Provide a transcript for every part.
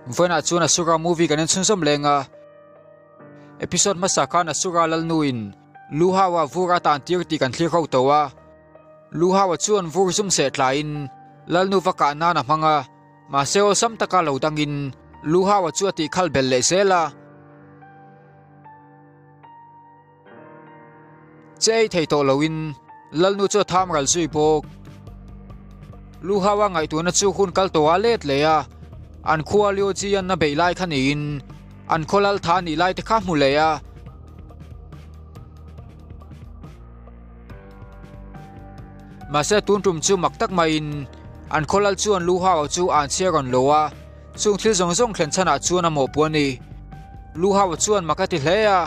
Vawiinah chuan Asura movie kan en chhunzawm leng a, episode hmasa khan Asura Lalnu in Lu Hao ah vur a tan tir tih kan thlir ho tawh a, Lu Hao ah chuan vur zum seh tlaiin Lalnu va kah nan a hmang a, mahse awlsam taka lo dangin Lu Hao ah chu a tih khal belh leh zel a. Che ei thei tawh loin Lalnu chu a tham ral zui bawk. Lu Hao-a ngaihtuahna chu hun kal tawh a let leh a, an khua Liu Ji-an a beih lai kha niin an khaw lal tha nih lai te kha hmu leh a. Mahse tun tum chu mak tak maiin an khaw lal chuan Lu Hao-a chu an chhiar rawn lo a, chung thil zawng zawng thlen chhanah chuan a mawhpuh a ni. Lu Hao-a chuan mak a ti hle a.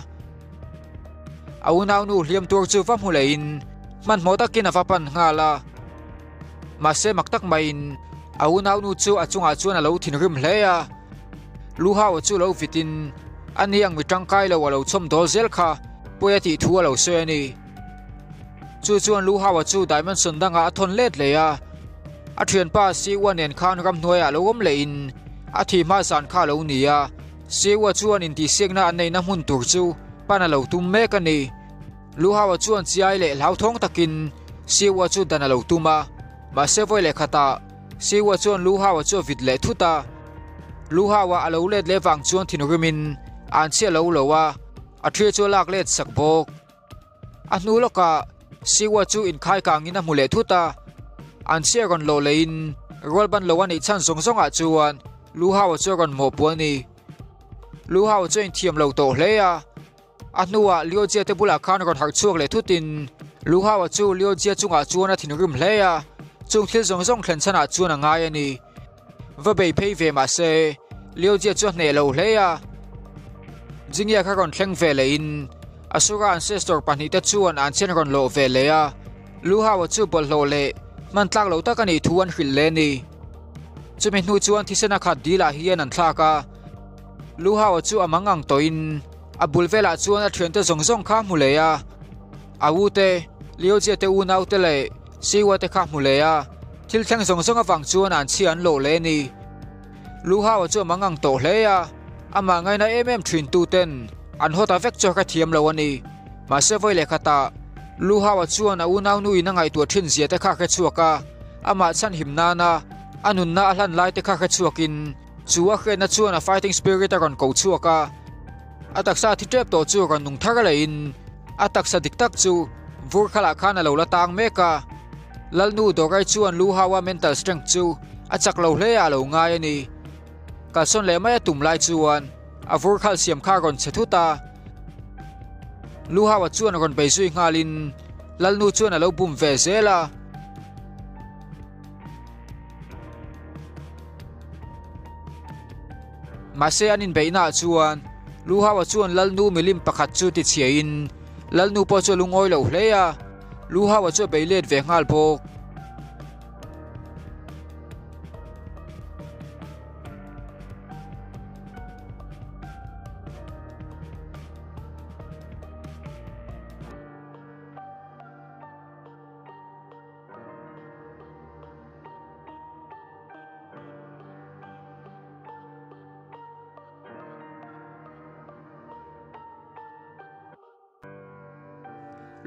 A unaunu hliam tur chu va hmu leiin hmanhmawh takin a va pan nghal a. Mahse mak tak maiin a unaunu chu a chungah chuan a lo thinrim hle a. Lu Hao chu lo vitin a ni ang mi tangkai lo a lo chhawm dawl zel kha pawi a tih thu a lo sawi a ni. Chu chuan Lu Hao chu dimension dangah a thawn let leh a. A thianpa Siwa nen khan ramhnuaiah lo awm lehin a thih hma zan kha a lo ni a. Siwa chuan intihsiakna an neihna hmun tur chu pan a lo tum mek a ni. Luhawa chuan chiai leh hlauthawng takin Siwa chu dan a lo tum a, mahse vawi leh khatah Siwa chuan Luhawa chu a vit leh thut a. Luhawa a lo let leh vang chuan thinrimin an chhiah lo lo a, a thil chu a lak let sak bawk. A hnu lawkah Siwa chu inkhai kangin a hmu leh thut a, an chhiah rawn lawh lehin rualban lo a neih chhan zawng zawngah chuan Lu Hao chu a rawn mawhpuh a ni. Lu Hao chu a inthiam lo tawh hle a, a hnuah Liu Jia te bulah khan rawn harh chhuak leh thutin Lu Hao chu Liu Jia chungah chuan a thinrim hle a, chung thil zawng zawng thlen chhanah chuan a ngai a ni. Va bei phei ve mah se Liu Jia chu a hneh lo hle a, Jingya kha rawn thleng ve lehin Asura ancestor pahnihte chuan an chhian rawn lawh ve leh a, Lu Hao chu bawlhhlawh leh hman tlak lo tak a nih thu an hrilh leh a ni. Chumi hnu chuan thisen a khat dil ah hian an thlak a, Lu Hao chu a mang ang tawhin a bul velah chuan a thiante zawng zawng kha hmu leh a, a u te, Liu Jia te unau te leh Siwa te kha hmu leh a, thil thleng zawng zawng avang chuan an chhia an lawh leh a ni. Lu Hao chu a mang ang tawh hle a, amah ngaina em em thin tu ten an haw ta vek chu a hrethiam lo a ni. Mahse vawi leh khatah Lu Hao chuan a unau nu in a ngaihtuah thin zia te kha hre chhuak a, amah chhan him nana a nunna a hlan lai te kha hre chhuakin chu a hriatna chuan a fighting spirit a rawn ko chhuak a. A taksa thi tep tawh chu rawn nung thar lehin a taksa dik tak chu vur khalah khan a lo la tang mek a. Lalnu Dorai chuan Lu Hao-a mental strength chu a chak lo hle ah a lo ngai a ni. Kalsawn leh mai a tum lai chuan a vur khal siam kha a rawn che thut a. Lu Hao-a chuan rawn bei zui nghalin Lalnu chuan a lo bum ve zel a. Mahse an inbeihnaah chuan Lu Hao-a chuan Lalnu milim pakhat chu tichhiain Lalnu pawh chu a lungawi lo hle a, Lu Hao-a chu a bei let ve nghal bawk.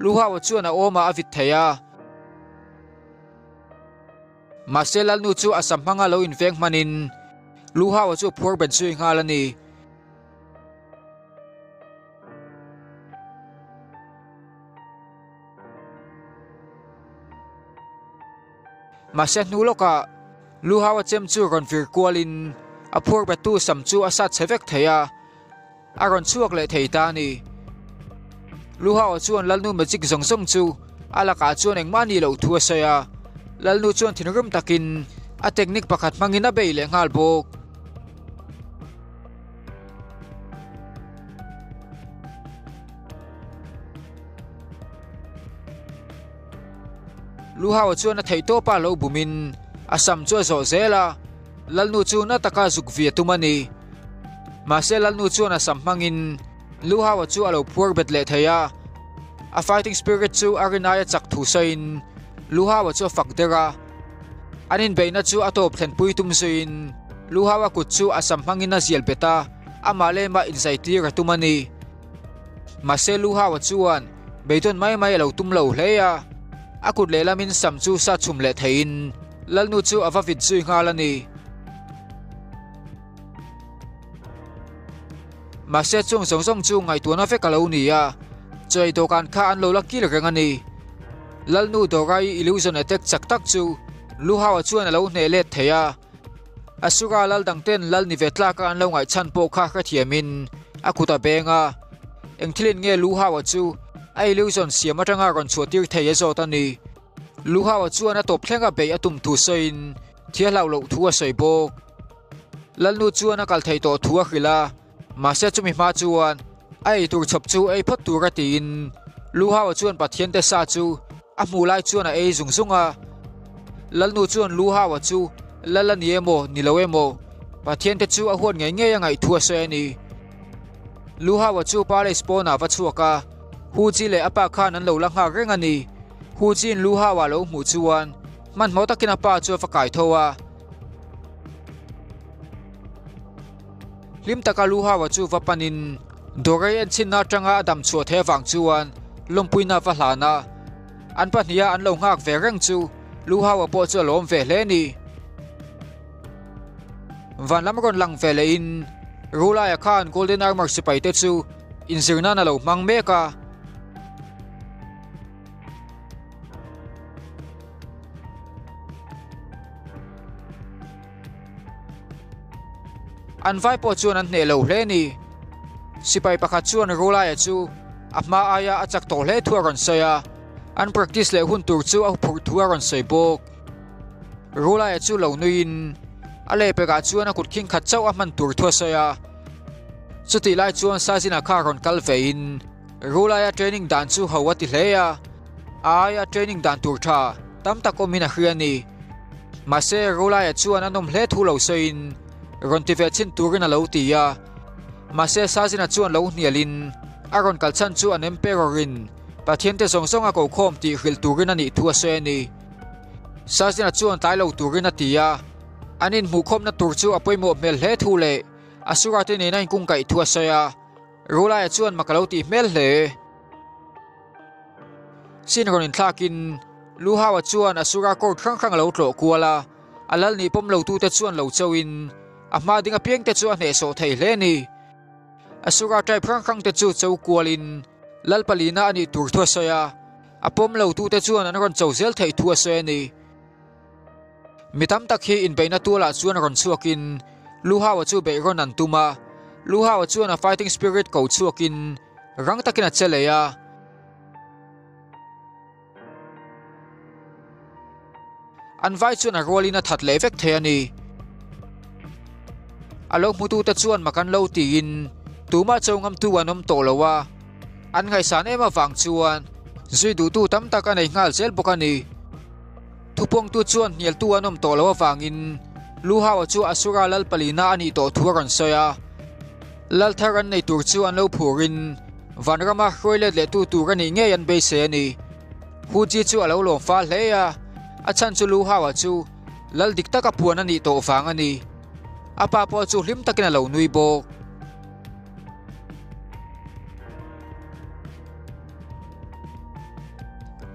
Luhau chuan a awmah a vit thei a. Mahse Lalnu chu a sam hmanga lo inveng hmanin Luhau chu a phuar bet zui nghal a ni. Mahse hnu lawkah Luhau a chem chu rawn vir kualin a phuar bettu sam chu a sat chhe vek thei a. A rawn chhuak leh thei ta a ni. Luhao chuan Lalnu magic zawng zawng chu a lakah chuan engmah a nih loh thu a sawi a. Lalnu chuan thinrim takin a technique pakhat hmangin a bei leh nghal bawk. Luhao chuan a theihtawpa lo bumin a sam chu a zawh zel a. Lalnu chu na taka zuk vi a tum a ni. Mahse Lalnu chuan a sam hmangin Lu Hao-a chu a lo phuar bet leh thei a. A fighting spirit chu a rin aia chak thu sawiin Lu Hao-a chu a fak der a. An inbeihna chu a tawp thlenpui tum zuiin Lu Hao-a kut chu a sam hmangin a zial bet a, amah lema inzaitir a tum a ni. Mahse Lu Hao-a chuan beidawn mai mai a lo tum lo hle a, a kut lehlamin sam chu sa chhum leh theiin Lalnu chu a va vit zui nghal a ni. Mahse chung zawng zawng chu ngaihtuahna vek a lo ni a, chawi dawhkan kha an lo la kil reng a ni. Lalnu Dorai illusion attack chak tak chu Lu Hao-a chuan a lo hneh let thei a. Asura lal dang ten lal ni ve tlaka an lo ngaihchhan pawh kha hrethiamin a kut a beng a. Eng thilin nge Lu Hao-a chu a illusion siam atanga rawn chhuahtir thei a zawt a ni. Lu Hao-a chuan a tawp thlenga beih a tum thu sawiin thil a hlauh loh thu a sawi bawk. Lalnu chuan a kal thei tawh thu a hrilh a, mahse chumi hma chuan a eitur chhawp chu ei phawt tur a tiin Lu Hao-a chuan Pathian te sa chu a hmuh lai chuan a ei zung zung a. Lalnu chuan Lu Hao-a chu lal a ni emaw ni lo emaw Pathian te chu a huat ngei ngei a ngaih thu a sawi a ni. Lu Hao-a chu palace pawnah va chhuak a, Hu Ji leh a pa khan an lo la nghak reng a ni. Hu Ji'n Lu Hao-a lo hmuh chuan hmanhmawh takin a pa chu a va kai tho a. Hlim taka Lu Hao-a chu va panin Dawrei enchinna atanga a dam chhuah theih avang chuan lawmpuina va hlan a. An pahniha an lo nghak ve reng chu Lu Hao-a pawh chu a lawm ve hle a ni. Van lam rawn lang ve lehin Rulaia khan Golden Armour sipaite chu inzir nan a lo hmang mek a. An vai pawh chuan an hneh lo hle a ni. Sipai pakhat chuan Rulaia chu a hma aia a chak tawh hle thu a rawn sawi a, an practice leh hun tur chu a huphurh thu a rawn sawi bawk. Rulaia chu lo nuiin a lehpekah chuan a kut khing khat chauh a hman tur thu a sawi a. Chutih lai chuan Sazina kha rawn kal vein Rulaia training dan chu ho a ti hle a, a aia training dan tur tha tam tak awmin a hria a ni. Mahse Rulaia chuan a nawm hle thu lo sawiin rawn ti ve chhin turin a lo ti a. Mahse Sazina chuan lo hnialin a rawn kal chhan chu an Emperor-in Pathian te zawng zawng a ko khawm tih hrilh turin a nih thu a sawi a ni. Sazina chuan tlai lo turin a ti a, an inhmuhkhawmna tur chu a pawimawh hmel hle thu leh Asura te nena inkungkaih thu a sawi a. Rulaia chuan mak a lo tih hmel hle. Sin rawn inthlakin Lu Hao-a chuan Asura court hrang hrang a lo tlawh kual a, a lal nih pawm lotute chuan lo chauhin a hma ding apiangte chu a hnehsawh thei hle a ni. Asura tribe hrang hrangte chu cho kualin lal palina a nih tur thu a sawi a, a pawm lotute chuan an rawn cho zel theih thu a sawi a ni. Mi tam tak hi inbeihna tualah chuan rawn chhuakin Lu Hao-a chu beih rawn an tum a, Lu Hao-a chuan a fighting spirit ko chhuakin rang takin a che leh a. An vai chuan a rualin a that leh vek thei a ni. A lo hmutute chuan mak an lo tiin tumah cho ngamtu an awm tawh lo a, an ngaihsan em avang chuan zui duhtu tam tak a nei nghal zel bawk a ni. Thupawngtu chuan hnialtu an awm tawh loh avangin Lu Hao-a chu Asura lal palina a nih tawh thu a rawn sawi a. Lal thar an nei tur chu an lo phurin vanrama hruai let lehtu tur a nih ngei an beisei a ni. Hu Ji chu a lo lawm fal hle a, a chhan chu Lu Hao-a chu lal dik taka puan a nih tawh vang a ni. A pa pawh chu hlim takin a lo nui bawk.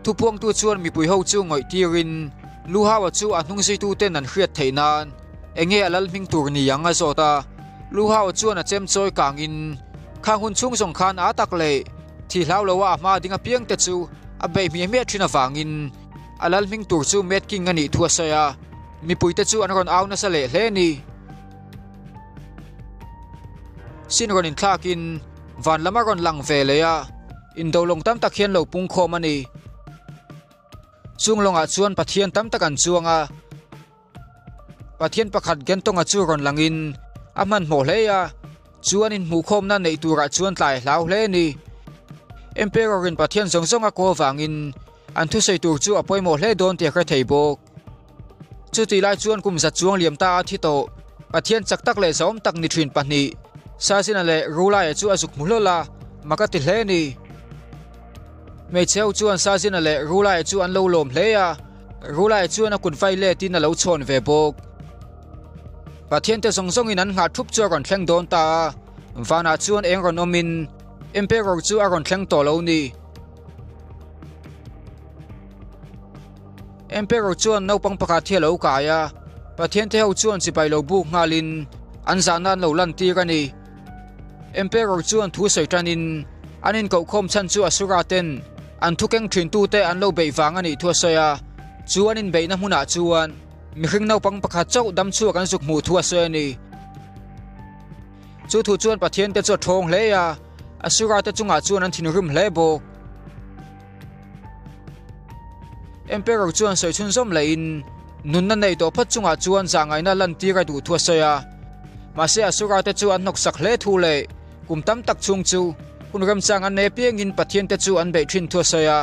Thupuangtu chuan mipui ho chu ngawih tirin Lu Hao-a chu a hnung zuituten an hriat theih nan eng nge a lal hming tur ni ang a zawt a. Lu Hao-a chuan a chem chawi kangin khang hun chhung zawng khan a tak leh thi hlau loa a hma ding apiangte chu a beih hmiah hmiah thin avangin a lal hming tur chu Mad King a nih thu a sawi a. Mipuite chu an rawn au nasa leh hle a ni. Sin rawn inthlakin van lam a rawn lang ve leh a. Indo lawng tam tak hian lo pung khawm a ni. Chung lawngah chuan Pathian tam tak an chuang a. Pathian pakhat Gentonga chu rawn langin a hmanhmawh hle a, chuan inhmuhkhawmna neih turah chuan tlai hlau hle a ni. Emperor-in Pathian zawng zawng a kaw avangin an thusawi tur chu a pawimawh hle dawn tih a hre thei bawk. Chutih lai chuan kum za chuang liam ta a thi tawh. Pathian chak tak leh zahawm tak ni thin pahnih, Sazina leh Rulaia chu a zuk hmu hlawl a, mak a ti hle a ni. Hmeichhe ho chuan Sazina leh Rulaia chu an lo lawm hle a, Rulaia chuan a kut vai letin a lo chhawn ve bawk. Pathiante zawng zawngin an nghah thup chu a rawn thleng dawn ta a, vanah chuan eng rawn awmin Emperor chu a rawn thleng tawh lo ni. Emperor chuan naupang pakhat hi a lo kai a, Pathiante ho chuan chipai lo buk nghalin an zahna an lo lantir a ni. Emperor chuan thu sawi tanin an inkohkhawm chhan chu Asura ten an thu keng thintute an lo beih vang a nih thu a sawi a, chu an inbeihna hmunah chuan mihring naupang pakhat chauh dam chhuak an zuk hmuh thu a sawi a ni. Chu thu chuan Pathian te chu a thawng hle a, Asura te chungah chuan an thinrim hle bawk. Emperor chuan sawi chhunzawm lehin nunna nei tawh phawt chungah chuan zahngaihna lantir a duh thu a sawi a. Mahse Asura te chu an hnawksak hle thu leh kum tam tak chhung chu hun remchang an nei apiangin Pathian te chu an beih thin thu a sawi a.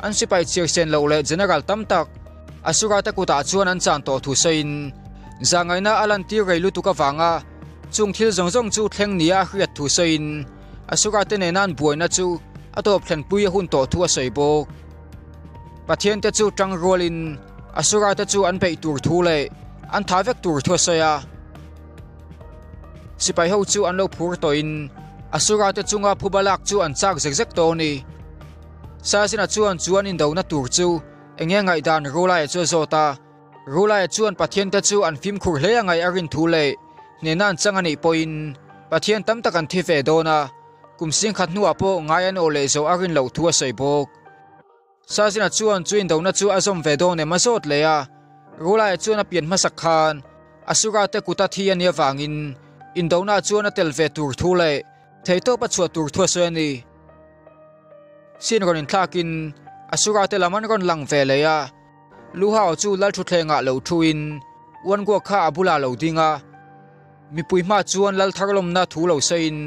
An sipai chhiar sen loh leh general tam tak Asura te kutah chuan an chan tawh thu sawiin zahngaihna a lantir rei lutuk avanga chung thil zawng zawng chu thleng nia a hriat thu sawiin Asura te nena an buaina chu a tawp thlenpui a hun tawh thu a sawi bawk. Pathian te chu tang rualin Asura te chu an beih tur thu leh an tha vek tur thu a sawi a. Sipai ho chu an lo phur tawhin Asura te chunga phuba lak chu an chak zek zek tawh a ni. Sazina chuan chu an indona tur chu eng nge ngaihdan Rulaia chu a zawt a. Rulaia chuan Pathian te chu an fimkhur hle a ngaih a rin thu leh hnehna an chang a nih pawhin Pathian tam tak an thi ve dawn a, kum singkhat hnuah pawh ngai an awh leh zawh a rin loh thu a sawi bawk. Sazina chuan chu indona chu a zawm ve dawn em a zawt leh a, Rulaia chuan a pian hmasak khan Asura te kuta thi a nih avangin indona chuan a tel ve tur thu leh theihtawp a chhuah tur thu a sawi a ni. Sin rawn inthlakin Asura te lam an rawn lang ve leh a, Luhao chu lal thutthlengah lo thuin Uangua kha a bulah lo ding a, mipui hma chuan lal thar lawmna thu lo sawiin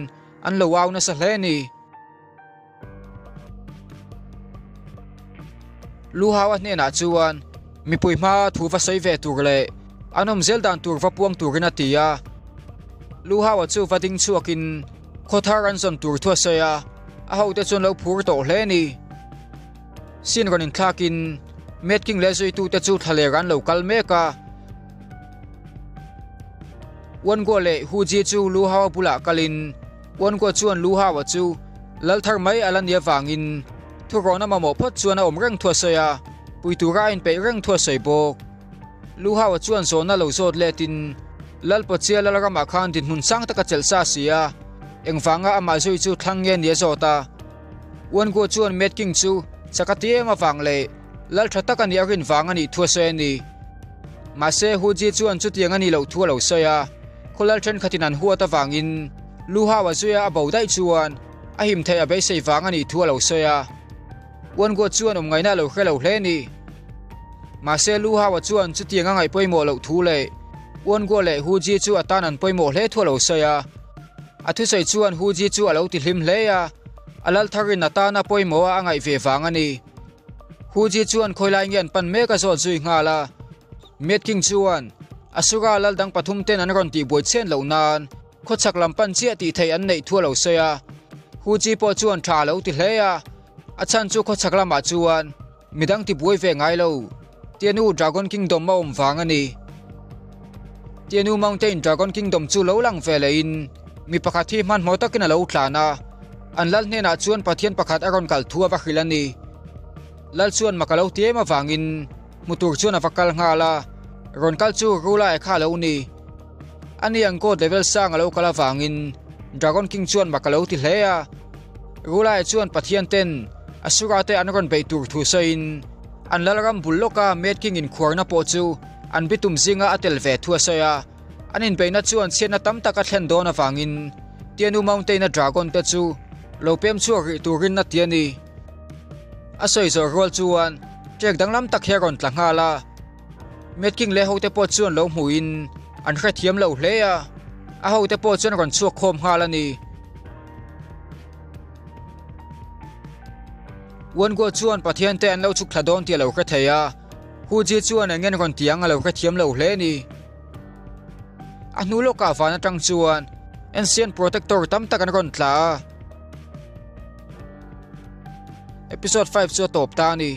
an lo au nasa hle a ni. Luhao a hnenah chuan mipui hma thu va sawi ve tur leh an awm zel dan tur va puang turin a ti a. Luhao chu va ding chhuakin khaw thar an zawn tur thu a sawi a, a hote chuan lo phur tawh hle a ni. Sin rawn inthlakin Mad King leh zuitute chu thlaler an lo kal mek a. Wan Guo leh Hu Ji chu Lu Hao bulah kalin Wan Guo chuan Lu Hao-a chu lal thar mai a la nih avangin thurawn a mamawh phawt chuan a awm reng thu a sawi a, pui tura a inpeih reng thu a sawi bawk. Lu Hao-a chuan zawhna lo zawt letin Lal Pawchia lal ramah khan dinhmun sang taka chelh sa si a, engvanga amah zui chu thlang nge ni a zawt a. Wan Guo chuan Mad King chu chak a ti em avang leh lal tha tak a nih a rin vang a nih thu a sawi a ni. Mahse, Hu Ji chuan chutiang a nih loh thu a lo sawi a, khaw lal thenkhatin an huat avangin Lu Hao a zuia a bo daih chuan a him theih a beisei vang a nih thu a lo sawi a. Wan Guo chuan awm ngaihna a lo hre lo hle a ni. Mahse, Lu Hao a chuan chutiang a ngaih pawimawh loh thu leh Wan Guo leh Hu Ji chu a tan an pawimawh hle thu a lo sawi a. A thusawi chuan Hu Ji chu a lo ti hlim hle a, a lal tharin a tana pawimawh a a ngaih ve vang a ni. Hu Ji chuan khawilai nge an pan mek a zawt zui nghal a. Mad King chuan Asura lal dang pathum ten an rawn tihbuai chhen loh nan khawchhak lam pan chiah tih theih an neih thu a lo sawi a. Hu Ji pawh chuan tha a lo ti hle a, a chhan chu khawchhak lamah chuan Midang tibuai ve ngai lo. Tianu Dragon Kingdom a awm vang a ni. Tianu Mountain Dragon Kingdom chu lo lang ve lehin mi pakhat hi hmanhmawh takin a lo tlan a. An lal hnenah chuan Pathian pakhat a rawn kal thu a va hrilh a ni. Lal chuan mak a lo ti em avangin hmu tur chuan a va kal nghal a. Rawn kal chu Rula e kha a lo ni. Ani ang God level sang a lo kal avangin Dragon King chuan mak a lo ti hle a. Rulai chuan Pathian ten Asura te an rawn beih tur thu sawiin an lalram bul lawka Mad King inkhuarna pawh chu an bitum zinga a tel ve thu a sawi a. An inbeihna chuan chhiatna tam tak a thlen dawn avangin Tianu Mountain-a Dragon te chu lo pem chhuak rih turin a ti a ni. A sawi zawh rual chuan ṭek danglam tak hi a rawn tla nghal a. Mad King leh hote pawh chuan lo hmuhin an hrethiam lo hle a, a hote pawh chuan rawn chhuak khawm nghal a ni. Wan Guo chuan Pathian te an lo chhuk thla dawn tih a lo hre thei a, Hu Ji chuan eng ngen rawn ti ang a lo hrethiam lo hle a ni. A hnu lawkah van atang chuan Ancient Protector tam tak an rawn tla a. Episode 5 chu a tawp ta a ni.